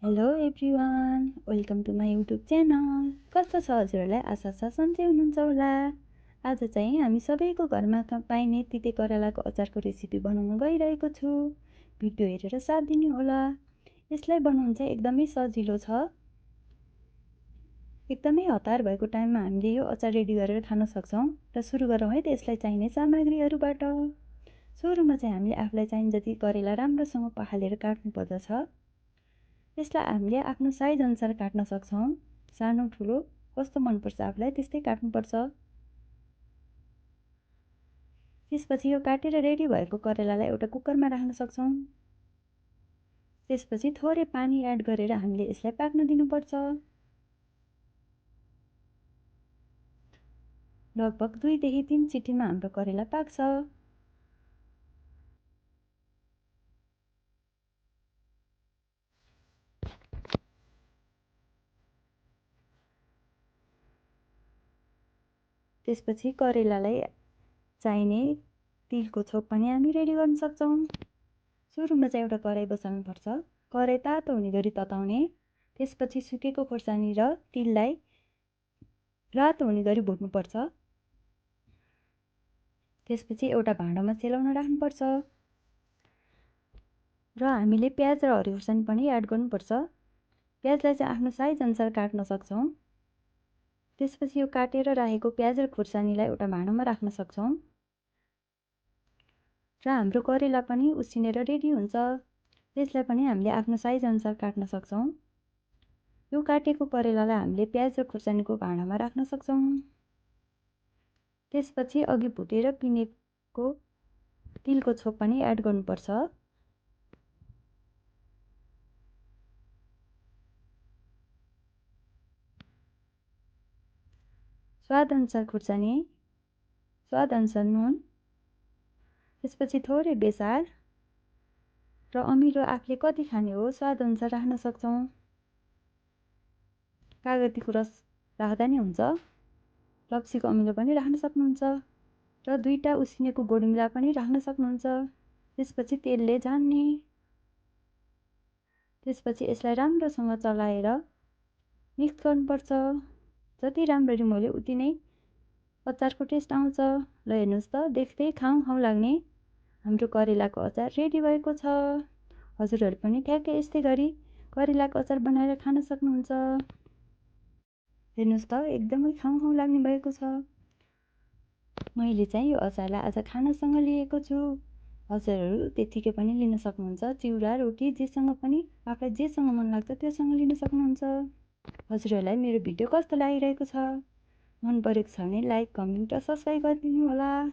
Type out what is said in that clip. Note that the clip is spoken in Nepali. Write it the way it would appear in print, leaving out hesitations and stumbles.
Hello everyone, welcome to my YouTube channel. कस्तो छ हजुरहरूलाई? आशा छ सन्चै हुनुहुन्छ होला। आज चाहिँ हामी सबैको घरमा पाइने तिते करेलाको अचारको रेसिपी बनाउन गइरहेको छु। भिडियो हेरेर साथ दिनु होला। यसलाई बनाउनु चाहिँ एकदमै सजिलो छ। एकदमै हतार भएको टाइममा हामीले यो अचार रेडी गरेर खान सक्छौँ। र सुरु गरौँ है त यसलाई चाहिने सामग्रीहरूबाट। सुरुमा चाहिँ हामीले आफूलाई चाहिने जति करेला राम्रोसँग पखालेर काट्नु पर्दछ। यसलाई हामीले आफ्नो साइज अनुसार काट्न सक्छौँ। सानो ठुलो कस्तो मनपर्छ आफूलाई त्यस्तै काट्नुपर्छ। त्यसपछि यो काटेर रेडी भएको करेलालाई एउटा कुकरमा राख्न सक्छौँ। त्यसपछि थोरै पानी एड गरेर हामीले यसलाई पाक्न दिनुपर्छ। लगभग 2 देखि 3 सिटीमा हाम्रो करेला पाक्छ। त्यसपछि करेलालाई चाहिने तिलको छोप पनि हामी रेडी गर्न सक्छौँ। सुरुमा चाहिँ एउटा कराई बसाल्नुपर्छ। कराई तातो हुने गरी तताउने। त्यसपछि सुकेको खोर्सानी र तिललाई रातो हुने गरी भुट्नुपर्छ। त्यसपछि एउटा भाँडामा सेलाउन राख्नुपर्छ। र हामीले प्याज र हरियो खोर्सानी पनि एड गर्नुपर्छ। प्याजलाई चाहिँ आफ्नो साइज अनुसार काट्न सक्छौँ। त्यसपछि यो काटेर राखेको प्याज र खोर्सानीलाई एउटा भाँडामा राख्न सक्छौँ। र हाम्रो करेला पनि उसिनेर रेडी हुन्छ। त्यसलाई पनि हामीले आफ्नो साइज अनुसार काट्न सक्छौँ। यो काटेको करेलालाई हामीले प्याज र खोर्सानीको भाँडामा राख्न सक्छौँ। त्यसपछि अघि भुटेर पिनेको तिलको छोप पनि एड गर्नुपर्छ। स्वादअनुसार खुर्सानी, स्वादअनुसार नुन, त्यसपछि थोरै बेसार र अमिलो आफूले कति खाने हो स्वादअनुसार राख्न सक्छौँ। कागतीको रस राख्दा नि हुन्छ। लप्सीको अमिलो पनि राख्न सक्नुहुन्छ। र 2टा उसिनेको गोडमिला पनि राख्न सक्नुहुन्छ। त्यसपछि तेलले झान्ने। त्यसपछि यसलाई राम्रोसँग चलाएर मिक्स गर्नुपर्छ। जति राम्ररी मोल्यो उति नै अचारको टेस्ट आउँछ। ल हेर्नुहोस् त, देख्दै खाउँ खाउँ लाग्ने हाम्रो करेलाको अचार रेडी भएको छ। हजुरहरू पनि ठ्याक्कै यस्तै गरी करेलाको अचार बनाएर खान सक्नुहुन्छ। हेर्नुहोस् त, एकदमै खाउँ खाउँ लाग्ने भएको छ। मैले चाहिँ यो अचारलाई आज खानासँग लिएको छु। हजुरहरू त्यतिकै पनि लिन सक्नुहुन्छ। चिउरा रोटी जेसँग पनि आफूलाई जेसँग मन लाग्छ त्योसँग लिन सक्नुहुन्छ। हजुरहरूलाई मेरो भिडियो कस्तो लागिरहेको छ? मन परेको छ भने लाइक, कमेन्ट र सब्सक्राइब गरिदिनु होला।